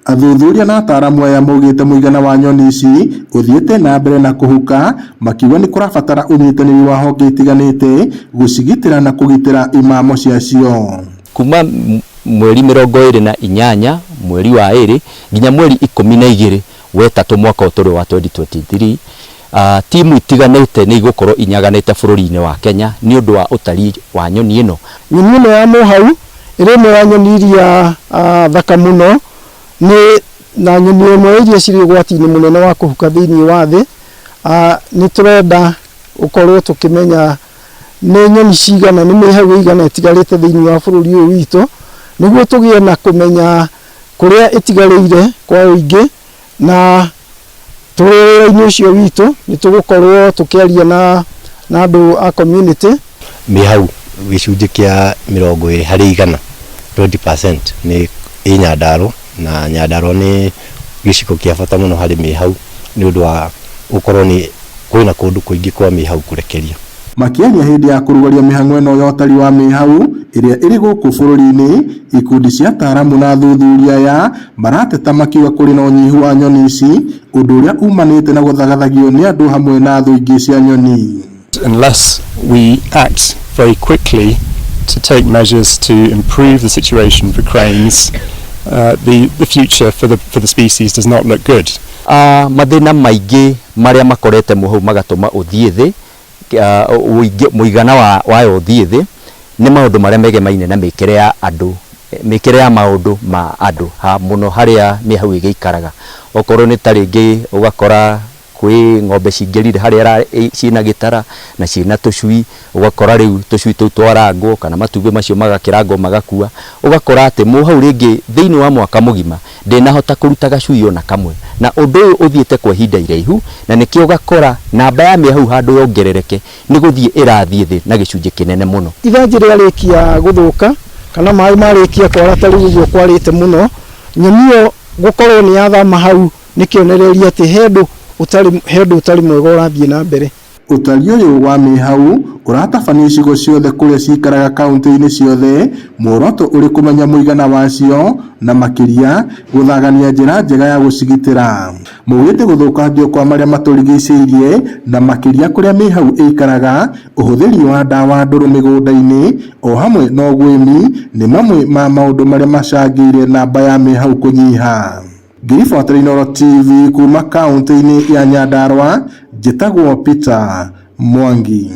Athuthuria na ataaramu aya maugĩte mũigana wa nyoni ici ũthiĩte na mbere na kũhuka, makiuga nĩ kũrabatara ũnyitanĩri wa honge itiganĩte gũcigitĩra na kũgitĩra imamo ciacio. Kuma mweri 28 mweri wa 2 nginya mweri 12 wetatũ mwaka ũyũ tũrĩ wa 2023, timu itiganĩte nĩ igũkorwo inyaganĩte bũrũri-inĩ wa Kenya nĩ ũndũ wa ũtari wa nyoni ĩno. Nyoni ĩno ya mũhau ĩrĩ ĩmwe ya nyoni iria thaka mũno, nĩ na nyoni ĩmwe iria cirĩ ũgwati-inĩ mũnene wa kũhuka thĩinĩ wa thĩ. Nĩ tũrenda gũkorwo tũkĩmenya nĩ nyoni cigana, nĩ mĩhau ĩigana ĩtigarĩte thĩinĩ wa bũrũri ũyũ witũ, nĩguo tũgĩe na kũmenya kũrĩa ĩtigarĩire kwa ũingĩ, na tũrĩ wĩra-inĩ ũcio witũ nĩ tũgũkorwo tũkĩaria na andũ a community. Mĩhau gĩcunjĩ kĩa 20%, 20%, nĩ ĩ Nyandarũa, na Nyandarũa nĩ gĩcigo kĩa bata mũno harĩ mĩhau nĩ ũndũ wa gũkorwo nĩ kwĩna kũndũ kũingĩ kwa mĩhau kũrekeria. Makĩaria hĩndĩ ya kũrũgaria mĩhang'o ĩno ya ũtari wa mĩhau ĩrĩa ĩrĩ gũkũ bũrũri-inĩ, ikundi cia ataaramu na athuthuria aya marateta makiuga kũrĩ na ũnyihu wa nyoni ici, ũndũ ũrĩa umanĩte na gũthagathagio nĩ andũ hamwe na thũ ingĩ cia nyoni. Unless we act very quickly to take measures to improve the situation for cranes, the future for the species does not look good. Mathĩna maingĩ marĩa makorete mũhau magatũma ũthiĩ thĩ, mũigana wayo ũthiĩ thĩ, nĩ maũndũ marĩa megemaine na mĩkĩre ya andũ, mĩkĩre ya maũndũ ma andũ ha mũno harĩa mĩhau ĩgĩikaraga. Okorwo nĩ ta rĩngĩ ũgakora kwĩ ng'ombe cingĩrire harĩa ciĩna gĩtara na ciĩna tũcui, ũgakora rĩu tũcui tũu twarangwo kana matumbĩ macio magakĩrangwo magakua, ũgakora atĩ mũhau rĩngĩ thĩinĩ wa mwaka mũgima ndĩnahota kũruta gacui ona kamwe, na ũndũ ũyũ ũthiĩte kwa ihinda iraihu, na nĩkĩo ũgakora namba ya mĩhau handũ yongerereke nĩ gũthiĩ ĩrathiĩ thĩ na gĩcunjĩ kĩnene mũno. Ithanjĩ rĩarĩkia gũthũka kana maĩ marĩkia kwara ta rĩu ũguo kwarĩte mũno, nyoni ĩyo gũkorwo nĩ yathama hau nĩ kĩonereria atĩ he ũndũ ũtarĩ mwega ũrathiĩ na mbere. Ũtari ũyũ wa mĩhau ũratabanio icigo ciothe kũrĩa cikaraga kaunti-inĩ ciothe, muoroto ũrĩ kũmenya mũigana wacio na makĩria gũthagania njĩra njega ya gũcigitĩra. Maugĩte gũthũkangio kwa marĩa matũrigicĩirie na makĩria kũrĩa mĩhau ĩikaraga, ũhũthĩri wa ndawa ndũrũ mĩgũnda-inĩ o hamwe na ũguĩmi nĩ mamwe ma maũndũ marĩa macangĩire namba ya mĩhau kũnyiha. Ngĩribotera Inooro TV kuma kaunti-inĩ ya Nyandarua, njĩtagwo Peter Mwangi.